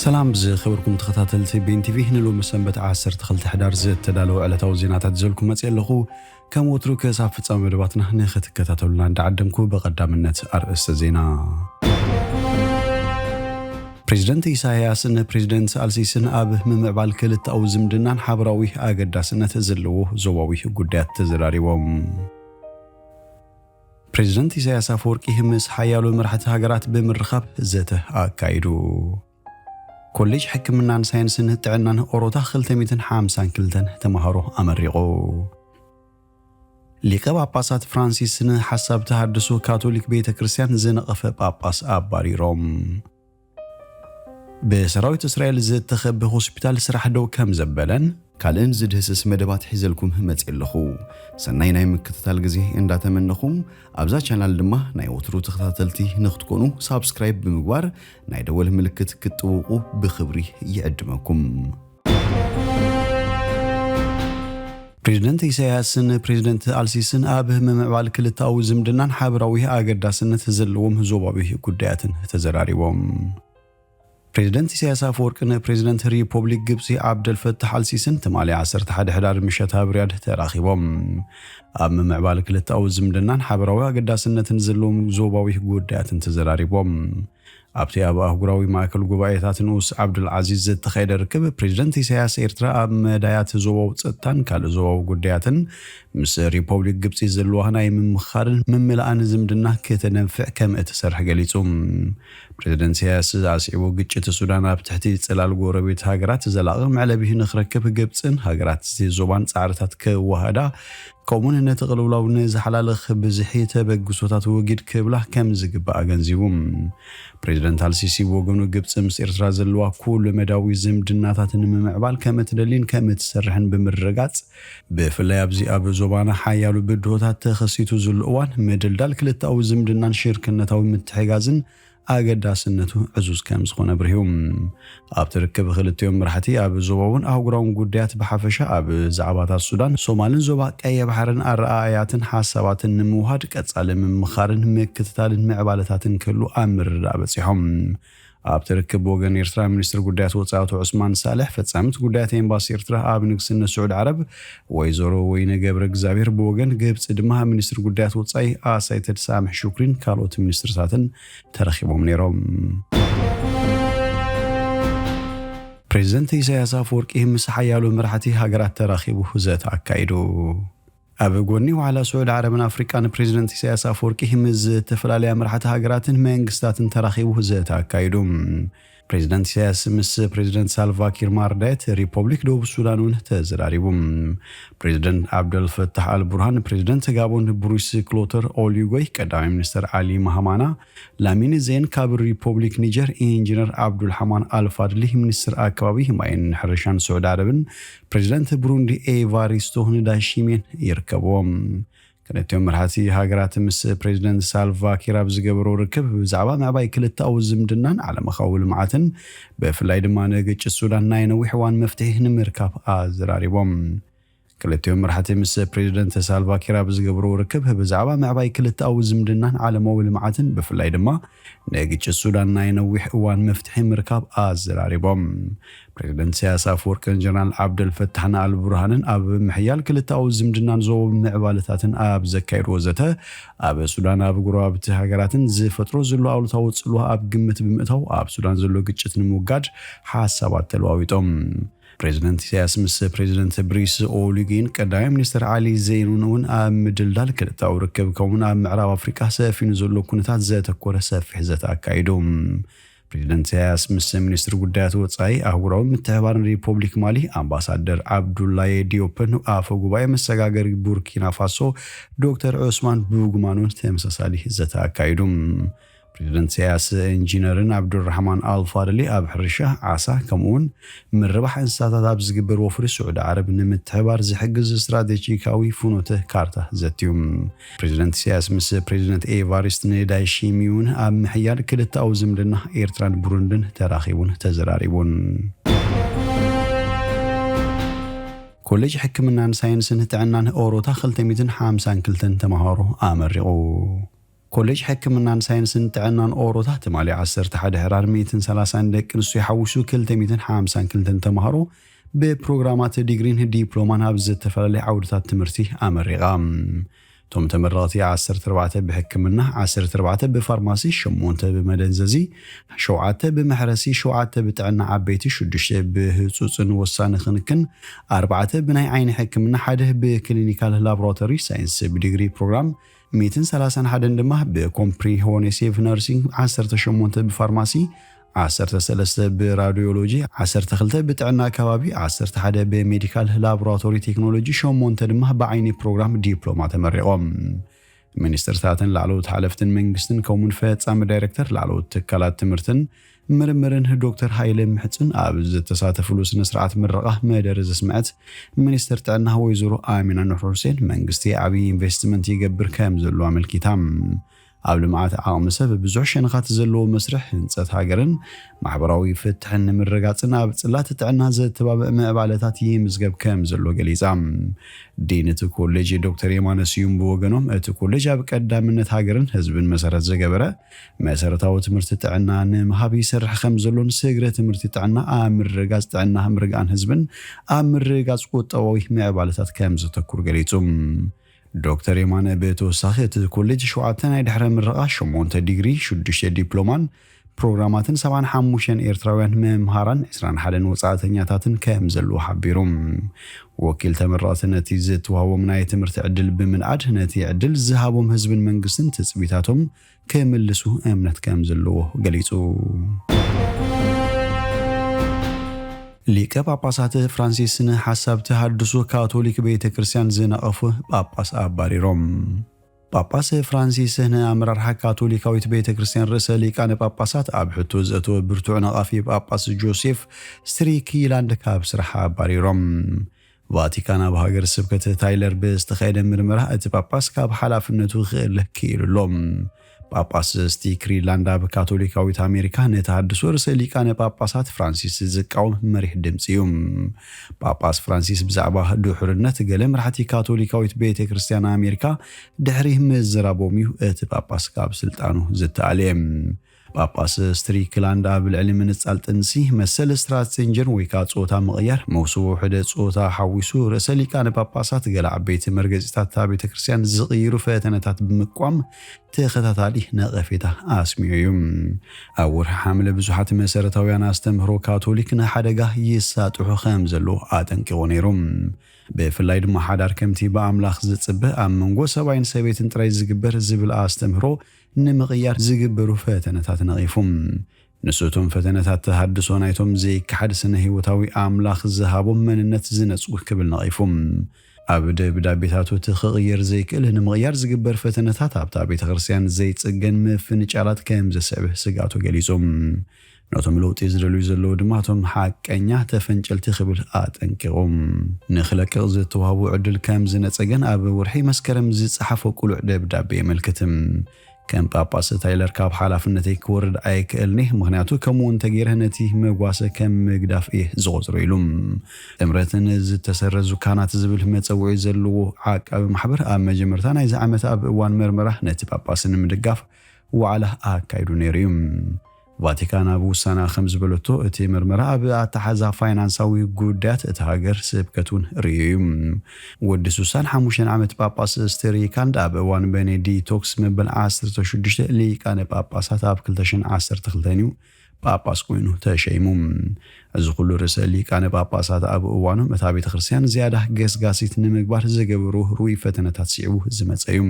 ሰላም ዝኸበርኩም ተኸታተልቲ ቤን ቲቪ፣ ንሎሚ ሰንበት ዓሰርተ ክልተ ሕዳር ዝተዳለወ ዕለታዊ ዜናታት ይዘልኩም መፅእ ኣለኹ። ከም ወትሩ ክሳብ ፍጻመ መደባትና ንኽትከታተሉና እንዳዓደምኩ፣ በቐዳምነት ኣርእስተ ዜና። ፕሬዚደንት ኢሳያስ ንፕሬዚደንት ኣልሲስን ኣብ ምምዕባል ክልተኣዊ ዝምድናን ሓበራዊ ኣገዳስነት ዘለዎ ዞባዊ ጉዳያት ተዘራሪቦም። ፕሬዚደንት ኢሳያስ ኣፈወርቂ ምስ ሓያሎ መራሕቲ ሃገራት ብምርኻብ ዘተ ኣካይዱ። ኮሌጅ ሕክምናን ሳይንስን ጥዕናን ኦሮታ ክልተ ሚእትን ሓምሳን ክልተን ተምሃሮ ኣመሪቑ። ሊቀ ጳጳሳት ፍራንሲስ ንሓሳብ ተሃድሶ ካቶሊክ ቤተ ክርስቲያን ዝነቐፈ ጳጳስ ኣባሪሮም። ብሰራዊት እስራኤል ዝተኸበ ሆስፒታል ስራሕ ደው ከም ዘበለን ካልእን ዝድህስስ መደባት ሒዘልኩም መፅእ ኣለኹ። ሰናይ ናይ ምክትታል ግዜ እንዳተመነኹም፣ ኣብዛ ቻናል ድማ ናይ ወትሩ ተኸታተልቲ ንክትኮኑ ሳብስክራይብ ብምግባር ናይ ደወል ምልክት ክትጥውቑ ብኽብሪ ይዕድመኩም። ፕሬዚደንት ኢሳያስን ፕሬዚደንት ኣልሲስን ኣብ ምምዕባል ክልተኣዊ ዝምድናን ሓበራዊ ኣገዳስነት ዘለዎም ዞባዊ ጉዳያትን ተዘራሪቦም። ፕሬዚደንት ኢሳያስ ኣፈወርቂ ንፕሬዚደንት ሪፖብሊክ ግብፂ ዓብደልፈታሕ ኣልሲስን ትማሊ ዓሰርተ ሓደ ሕዳር ምሸት ኣብ ሪያድ ተራኺቦም ኣብ ምምዕባል ክልተኣዊ ዝምድናን ሓበራዊ ኣገዳስነትን ዘለዎም ዞባዊ ጉዳያትን ተዘራሪቦም። ኣብቲ ኣብ ኣህጉራዊ ማእከል ጉባኤታት ንኡስ ዓብዱል ዓዚዝ ዝተኻየደ ርክብ፣ ፕሬዚደንት ኢሳያስ ኤርትራ ኣብ መዳያት ዞባዊ ጸጥታን ካልእ ዞባዊ ጉዳያትን ምስ ሪፖብሊክ ግብጺ ዘለዋ ናይ ምምኻርን ምምላእን ዝምድና ከተነፍዕ ከም እትሰርሕ ገሊጹ። ፕሬዚደንት ኢሳያስ ኣስዒቡ፣ ግጭት ሱዳን ኣብ ትሕቲ ጽላል ጎረቤት ሃገራት ዘላቒ መዕለቢ ንኽረክብ ግብጽን ሃገራት እዚ ዞባን ጻዕርታት ክወሃዳ፣ ከምኡውን ነቲ ቅልውላው ንዝሓላልኽ ብዝሒ ተበግሶታት ወጊድ ክብላ ከም ዝግባእ ኣገንዚቡ። ፕሬዚደንት ኣልሲሲ ብወገኑ፣ ግብጺ ምስ ኤርትራ ዘለዋ ኩሉ መዳዊ ዝምድናታት ንምምዕባል ከም እትደሊን ከም እትሰርሕን ብምርጋጽ፣ ብፍላይ ኣብዚ ኣብ ዞባና ሓያሉ ብድሆታት ተኸሲቱ ዘሎ እዋን፣ ምድልዳል ክልተኣዊ ዝምድናን ሽርክነታዊ ምትሕጋዝን ኣገዳስነቱ ዕዙዝ ከም ዝኾነ ኣብሪሁ። ኣብቲ ርክብ፣ ክልቲኦም መራሕቲ ኣብ ዞባውን ኣህጉራውን ጉዳያት ብሓፈሻ፣ ኣብ ዛዕባታት ሱዳን፣ ሶማልን ዞባ ቀይሕ ባሕርን ኣረኣእያትን ሓሳባትን ንምውሃድ ቀጻሊ ምምኻርን ምክትታልን ምዕባለታትን ክህሉ ኣብ ምርድዳእ በጺሖም። ኣብቲ ርክብ፣ ብወገን ኤርትራ፣ ሚኒስትር ጉዳያት ወጻኢ ኣቶ ዑስማን ሳልሕ፣ ፈጻሚት ጉዳያት ኤምባሲ ኤርትራ ኣብ ንግስነት ስዑዲ ዓረብ ወይዘሮ ወይነ ገብረ እግዚኣብሔር፣ ብወገን ግብጺ ድማ ሚኒስትር ጉዳያት ወጻኢ ኣሳይተድ ሳምሕ ሹክሪን ካልኦት ሚኒስትርታትን ተረኺቦም ነይሮም። ፕሬዚደንት ኢሳያስ ኣፈወርቂ ምስ ሓያሎ መራሕቲ ሃገራት ተራኺቡ ዘተ ኣካይዱ። ኣብ ጎኒ ዋዕላ ስዑዲ ዓረብን ኣፍሪቃን፣ ፕሬዚደንት ኢሳያስ ኣፈወርቂ ምስ ዝተፈላለያ መራሕቲ ሃገራትን መንግስታትን ተራኺቡ ዘተ ኣካይዱ። ፕሬዚደንት ኢሳያስ ምስ ፕሬዚደንት ሳልቫ ኪር ማርዳየት ሪፖብሊክ ደቡብ ሱዳን እውን ተዘራሪቡ። ፕሬዚደንት ዓብደል ፈታሕ ኣል ቡርሃን፣ ፕሬዚደንት ጋቦን ብሩስ ክሎተር ኦሊጎይ፣ ቀዳማይ ሚኒስትር ዓሊ ማሃማና፣ ላሚኒ ዜን ካብ ሪፖብሊክ ኒጀር፣ ኢንጂነር ዓብዱልሓማን ኣልፋድሊ፣ ሚኒስትር ኣከባቢ፣ ማይን ሕርሻን ስዑዲ ዓረብን፣ ፕሬዚደንት ብሩንዲ ኤቫሪስቶ ንዳሺሜን ይርከብዎም። ክልቲኦም መራሕቲ ሃገራት ምስ ፕሬዚደንት ሳልቫ ኪር ኣብ ዝገበሮ ርክብ፣ ብዛዕባ ምዕባይ ክልተኣዊ ዝምድናን ዓለምኻዊ ልምዓትን፣ ብፍላይ ድማ ንግጭት ሱዳን ናይ ነዊሕ እዋን መፍትሒ ንምርካብ ኣዘራሪቦም። ክልቲኦም መራሕቲ ምስ ፕሬዚደንት ሳልቫ ኪር ኣብ ዝገበሮ ርክብ፣ ብዛዕባ ምዕባይ ክልተኣዊ ዝምድናን ዓለማዊ ልምዓትን፣ ብፍላይ ድማ ንግጭት ሱዳን ናይ ነዊሕ እዋን መፍትሒ ምርካብ ኣዘራሪቦም። ፕሬዚደንት ኢሳያስ ኣፈወርቅን ጀነራል ዓብደል ፈታሕን ኣል ቡርሃንን ኣብ ምሕያል ክልተኣዊ ዝምድናን ዞባዊ ምዕባለታትን ኣብ ዘካየድዎ ዘተ፣ ኣብ ሱዳን ኣብ ጎረባብቲ ሃገራትን ዝፈጥሮ ዘሎ ኣሉታዊ ጽልዋ ኣብ ግምት ብምእታው፣ ኣብ ሱዳን ዘሎ ግጭት ንምውጋድ ሓሳባት ተለዋዊጦም። ፕሬዚደንት ኢሳያስ ምስ ፕሬዚደንት ብሪስ ኦሊጊን ቀዳማይ ሚኒስትር ዓሊ ዘይኑን እውን ኣብ ምድልዳል ክልተኣዊ ርክብ፣ ከምኡውን ኣብ ምዕራብ ኣፍሪቃ ሰፊኑ ዘሎ ኩነታት ዘተኮረ ሰፊሕ ዘተ ኣካይዱ። ፕሬዚደንት ኢሳያስ ምስ ሚኒስትር ጉዳያት ወጻኢ ኣህጉራዊ ምትሕብባርን ሪፖብሊክ ማሊ ኣምባሳደር ዓብዱላየ ዲዮፕን ኣፈ ጉባኤ መሰጋገሪ ቡርኪና ፋሶ ዶክተር ዑስማን ቡጉማን እውን ተመሳሳሊ ዘተ ኣካይዱ። ፕሬዚደንት ኢሳያስ ኢንጂነርን ዓብዱራሕማን ኣልፋድሊ ኣብ ሕርሻ፣ ዓሳ፣ ከምኡውን ምርባሕ እንስሳታት ኣብ ዝግበር ወፍሪ ስዑዲ ዓረብ ንምትሕባር ዝሕግዝ ስትራቴጂካዊ ፍኖተ ካርታ ዘትዩ። ፕሬዚደንት ኢሳያስ ምስ ፕሬዚደንት ኤቫሪስት ንዳይሺሚውን ኣብ ምሕያል ክልተኣዊ ዝምድና ኤርትራን ብሩንድን ተራኺቡን ተዘራሪቡን። ኮሌጅ ሕክምናን ሳይንስን ጥዕናን ኦሮታ ክልተ ሚእትን ሓምሳን ክልተን ተምሃሮ ኣመሪቑ። ኮሌጅ ሕክምናን ሳይንስን ጥዕናን ኦሮታ ትማሊ ዓሰርተ ሓደ ሕዳር ሚእትን ሰላሳን ደቂ ኣንስትዮ ሓዊሱ ክልተ ሚእትን ሓምሳን ክልተን ተምሃሮ ብፕሮግራማት ዲግሪን ዲፕሎማን ኣብ ዝተፈላለዩ ዓውድታት ትምህርቲ ኣመሪቓ። እቶም ተመረቕቲ ዓሰርተ ኣርባዕተ ብሕክምና፣ ዓሰርተ ኣርባዕተ ብፋርማሲ፣ ሸሞንተ ብመደንዘዚ፣ ሸውዓተ ብመሕረሲ፣ ሸውዓተ ብጥዕና ዓበይቲ፣ ሽዱሽተ ብህጹጽን ወሳኒ ክንክን፣ ኣርባዕተ ብናይ ዓይኒ ሕክምና፣ ሓደ ብክሊኒካል ላቦራቶሪ ሳይንስ ብዲግሪ ፕሮግራም፣ ሚእትን ሰላሳን ሓደን ድማ ብኮምፕሪሄንሲቭ ነርሲንግ፣ ዓሰርተ ሸሞንተ ብፋርማሲ፣ ዓሰርተ ሰለስተ ብራዲዮሎጂ፣ ዓሰርተ ክልተ ብጥዕና ከባቢ፣ ዓሰርተ ሓደ ብሜዲካል ላቦራቶሪ ቴክኖሎጂ፣ ሸሞንተ ድማ ብዓይኒ ፕሮግራም ዲፕሎማ ተመሪቖም። ሚኒስትርታትን ላዕለዎት ሓለፍትን መንግስትን ከምኡውን ፈጻሚ ዳይሬክተር ላዕለዎት ትካላት ትምህርትን ምርምርን ዶክተር ሃይለ ምሕጽን ኣብ ዝተሳተፍሉ ስነ ስርዓት ምረቓ መደረ ዘስምዐት ሚኒስትር ጥዕና ወይዘሮ ኣሚና ኑሕ ሁሴን፣ መንግስቲ ዓብዪ ኢንቨስትመንት ይገብር ከም ዘሎ ኣመልኪታ። ኣብ ልምዓት ዓቕሚ ሰብ ብዙሕ ሸነኻት ዘለዎ መስርሕ ህንጸት ሃገርን ማሕበራዊ ፍትሕን ንምርግጋጽን ኣብ ጽላት ጥዕና ዘተባብዕ ምዕባለታት ይምዝገብ ከም ዘሎ ገሊጻ። ዲን እቲ ኮሌጅ ዶክተር የማነ ስዩም ብወገኖም፣ እቲ ኮሌጅ ኣብ ቀዳምነት ሃገርን ህዝብን መሰረት ዝገበረ መሰረታዊ ትምህርቲ ጥዕና ንምሃብ ይሰርሕ ከም ዘሎን ስግረ ትምህርቲ ጥዕና ኣብ ምርግጋጽ ጥዕና ምርግኣን ህዝብን ኣብ ምርግጋጽ ቁጠባዊ ምዕባለታት ከም ዘተኩር ገሊጹ። ዶክተር የማነ ብተወሳኺ፣ እቲ ኮሌጅ ሸውዓተ ናይ ድሕረ ምረቓ፣ ሸሞንተ ዲግሪ፣ ሽዱሽተ ዲፕሎማን ፕሮግራማትን ሰብዓን ሓሙሽተን ኤርትራውያን መምሃራን ዕስራን ሓደን ወጻእተኛታትን ከም ዘለዎ ሓቢሩ። ወኪል ተመረቕቲ ነቲ ዝተዋህቦም ናይ ትምህርቲ ዕድል ብምንኣድ፣ ነቲ ዕድል ዝሃቦም ህዝብን መንግስትን ትጽቢታቶም ክምልሱ እምነት ከም ዘለዎ ገሊጹ። ሊቀ ጳጳሳት ፍራንሲስ ንሓሳብ ተሃድሶ ካቶሊክ ቤተ ክርስቲያን ዝነቐፉ ጳጳስ ኣባሪሮም። ጳጳስ ፍራንሲስ ንኣመራርሓ ካቶሊካዊት ቤተ ክርስቲያን ርእሰ ሊቃነ ጳጳሳት ኣብ ሕቶ ዘእተወ ብርቱዕ ነቓፊ ጳጳስ ጆሴፍ ስትሪክላንድ ካብ ስራሕ ኣባሪሮም። ቫቲካን ኣብ ሃገር ስብከት ታይለር ብዝተኻየደ ምርመራ እቲ ጳጳስ ካብ ሓላፍነቱ ክእለ ክኢሉ ኣሎ። ጳጳስ ስትሪክላንድ ኣብ ካቶሊካዊት ኣሜሪካ ንተሃድሶ ርእሰ ሊቃነ ጳጳሳት ፍራንሲስ ዝቃወም መሪሕ ድምፂ እዩ። ጳጳስ ፍራንሲስ ብዛዕባ ድሑርነት ገለ መራሕቲ ካቶሊካዊት ቤተ ክርስቲያን ኣሜሪካ ድሕሪ ምዝራቦም እዩ እቲ ጳጳስ ካብ ስልጣኑ ዝተኣልየ። ጳጳስ ስትሪክላንድ ኣብ ልዕሊ ምንጻል ጥንሲ፣ መሰል ስትራንስጀንደር ወይ ከዓ ጾታ ምቕያር፣ መውስቦ ውሕደ ጾታ ሓዊሱ ርእሰ ሊቃነ ጳጳሳት ገለ ዓበይቲ መርገጺታት እታ ቤተ ክርስቲያን ዝቕይሩ ፈተነታት ብምቋም ተኸታታሊ ነቐፌታ ኣስሚዑ እዩ። ኣብ ወርሒ ሓምለ ብዙሓት መሰረታውያን ኣስተምህሮ ካቶሊክ ንሓደጋ ይሳጥሑ ከም ዘለዉ ኣጠንቂቑ ነይሩ። ብፍላይ ድማ ሓዳር ከምቲ ብኣምላኽ ዝጽበ ኣብ መንጎ ሰብኣይን ሰበይትን ጥራይ ዝግበር ዝብል ኣስተምህሮ ንምቕያር ዝግበሩ ፈተነታት ነቒፉ። ንሱ እቶም ፈተነታት ተሃድሶ ናይቶም ዘይከሓድ ስነ ህይወታዊ ኣምላኽ ዝሃቦም መንነት ዝነጽጉ ክብል ነቒፉ። ኣብ ደብዳቤታቱ እቲ ክቕየር ዘይክእል ንምቕያር ዝግበር ፈተነታት ኣብታ ቤተ ክርስቲያን ዘይጽገን ምፍንጫላት ከም ዘስዕብ ስግኣቱ ገሊጹ። ነቶም ለውጢ ዝደልዩ ዘለዉ ድማ እቶም ሓቀኛ ተፈንጨልቲ ክብል ኣጠንቂቑ። ንኽለቅቕ ዝተዋህቦ ዕድል ከም ዝነጸገን ኣብ ወርሒ መስከረም ዝጸሓፎ ቅሉዕ ደብዳቤ የመልክት። ከም ጳጳስ ታይለር ካብ ሓላፍነተይ ክወርድ ኣይክእልኒ፣ ምኽንያቱ ከምኡ እንተገይረ ነቲ መጓሰ ከም ምግዳፍ እየ ዝቖጽሮ ኢሉ። ጥምረትን ዝተሰረዙ ካህናት ዝብል መጸውዒ ዘለዎ ዓቃቢ ማሕበር ኣብ መጀመርታ ናይዚ ዓመት ኣብ እዋን መርመራ ነቲ ጳጳስ ንምድጋፍ ዋዕላ ኣካይዱ ነይሩ እዩ። ቫቲካን ኣብ ውሳና ከም ዝበለቶ፣ እቲ መርመራ ኣብ ኣተሓዛ ፋይናንሳዊ ጉዳያት እታ ሃገር ስብከት እውን ርእዩ እዩ። ወዲ ስሳን ሓሙሽተን ዓመት ጳጳስ ስትሪካንድ ኣብ እዋን ቤኔዲቶክስ መበል ዓሰርተ ሽዱሽተ ሊቃነ ጳጳሳት ኣብ ክልተ ሽሕን ዓሰርተ ክልተን እዩ ጳጳስ ኮይኑ ተሸይሙ። እዚ ኩሉ ርእሰ ሊቃነ ጳጳሳት ኣብ እዋኖም እታ ቤተ ክርስቲያን ዝያዳ ገስጋሲት ንምግባር ዝገበሩ ርኡይ ፈተነታት ስዒቡ ዝመጸ እዩ።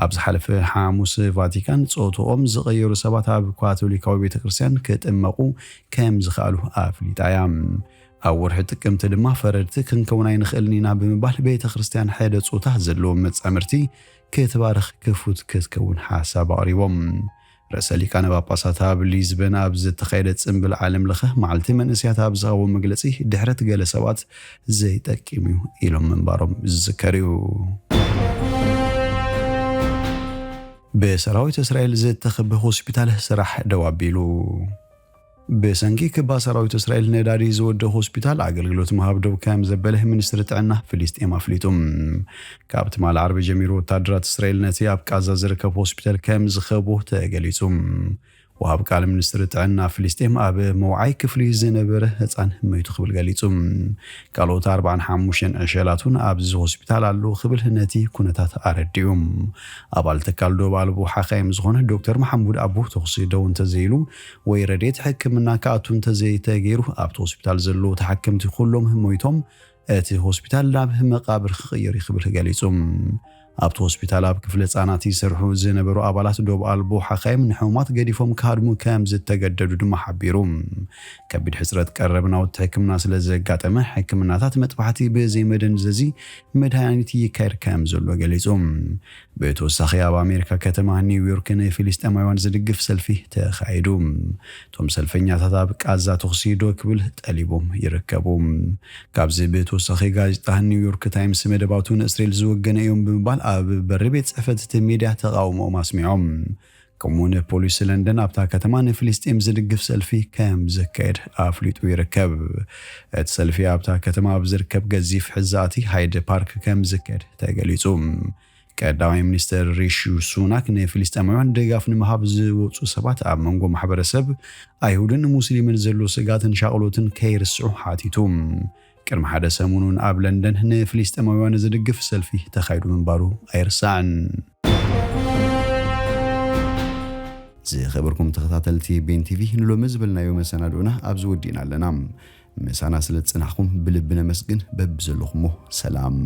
ኣብ ዝሓለፈ ሓሙስ ቫቲካን ጾትኦም ዝቐየሩ ሰባት ኣብ ካቶሊካዊ ቤተ ክርስቲያን ክጥመቑ ከም ዝኸኣሉ ኣፍሊጣ እያ። ኣብ ወርሒ ጥቅምቲ ድማ ፈረድቲ ክንከውን ኣይንኽእልን ኢና ብምባል ቤተ ክርስቲያን ሕደ ጾታ ዘለዎም መጻምድቲ ክትባርኽ ክፉት ክትከውን ሓሳብ ኣቕሪቦም። ርእሰ ሊቃነ ጳጳሳት ኣብ ሊዝበን ኣብ ዝተኻየደ ጽምብል ዓለም ለኸ መዓልቲ መንእስያት ኣብ ዝሃቦ መግለጺ ድሕረት ገለ ሰባት ዘይጠቅም እዩ ኢሎም ምንባሮም ዝዝከር እዩ። ብሰራዊት እስራኤል ዝተኸበ ሆስፒታል ስራሕ ደው ኣቢሉ። ብሰንኪ ክባ ሰራዊት እስራኤል ነዳዲ ዝወደ ሆስፒታል ኣገልግሎት ምሃብ ደው ከም ዘበለ ሚኒስትሪ ጥዕና ፍልስጤም ኣፍሊጡ። ካብ ትማሊ ዓርቢ ጀሚሩ ወታደራት እስራኤል ነቲ ኣብ ቃዛ ዝርከብ ሆስፒታል ከም ዝኸቦ ተገሊጹ። ወሃብ ቃል ሚኒስትሪ ጥዕና ፍልስጤም ኣብ መውዓይ ክፍሊ ዝነበረ ህፃን መይቱ ክብል ገሊጹ። ካልኦት ኣርባዓን ሓሙሽተን ዕሸላት እውን ኣብዚ ሆስፒታል ኣለዉ ክብል ነቲ ኩነታት ኣረዲኡ። ኣባል ትካል ዶብ ኣልቦ ሓኻይም ዝኾነ ዶክተር መሓሙድ ኣቡ ተኹሲ ደው እንተዘይሉ ወይ ረድኤት ሕክምና ክኣቱ እንተዘይተገይሩ ኣብቲ ሆስፒታል ዘለዉ ተሓከምቲ ኩሎም ሞይቶም እቲ ሆስፒታል ናብ መቃብር ክቕየር እዩ ክብል ገሊጹ። ኣብቲ ሆስፒታል ኣብ ክፍሊ ህጻናት ይሰርሑ ዝነበሩ ኣባላት ዶብ ኣልቦ ሓኻይም ንሕሙማት ገዲፎም ክሃድሙ ከም ዝተገደዱ ድማ ሓቢሩ። ከቢድ ሕጽረት ቀረብ ናውቲ ሕክምና ስለ ዘጋጠመ ሕክምናታት መጥባሕቲ ብዘይ መደንዘዚ መድሃኒት ይካየድ ከም ዘሎ ገሊጹ። ብተወሳኺ ኣብ ኣሜሪካ ከተማ ኒውዮርክ ንፊልስጤማውያን ዝድግፍ ሰልፊ ተኻይዱ። እቶም ሰልፈኛታት ኣብ ቃዛ ተኹሲ ዶ ክብል ጠሊቦም ይርከቡ። ካብዚ ብተወሳኺ ጋዜጣ ኒውዮርክ ታይምስ መደባቱ ንእስራኤል ዝወገነ እዮም ብምባል ኣብ በሪ ቤት ጽሕፈት እቲ ሚድያ ተቃውሞኦም ኣስሚዖም። ከምኡውን ፖሊስ ለንደን ኣብታ ከተማ ንፍልስጤም ዝድግፍ ሰልፊ ከም ዘካየድ ኣፍሊጡ ይርከብ። እቲ ሰልፊ ኣብታ ከተማ ኣብ ዝርከብ ገዚፍ ሕዛእቲ ሃይድ ፓርክ ከም ዝካየድ ተገሊጹ። ቀዳማይ ሚኒስትር ሪሺ ሱናክ ንፍልስጤማውያን ድጋፍ ንምሃብ ዝወፁ ሰባት ኣብ መንጎ ማሕበረሰብ ኣይሁድን ሙስሊምን ዘሎ ስጋትን ሻቕሎትን ከይርስዑ ሓቲቱ። ቅድሚ ሓደ ሰሙኑን ኣብ ለንደን ንፍልስጤማውያን ዝድግፍ ሰልፊ ተኻይዱ ምንባሩ ኣይርሳዕን። ዝኸበርኩም ተኸታተልቲ ቤን ቲቪ ንሎሚ ዝበልናዮ መሰናድኦና ኣብዚ ወዲእና ኣለና። ምሳና ስለ ዝጽናሕኩም ብልቢ ነመስግን። በብዘለኹሞ ሰላም።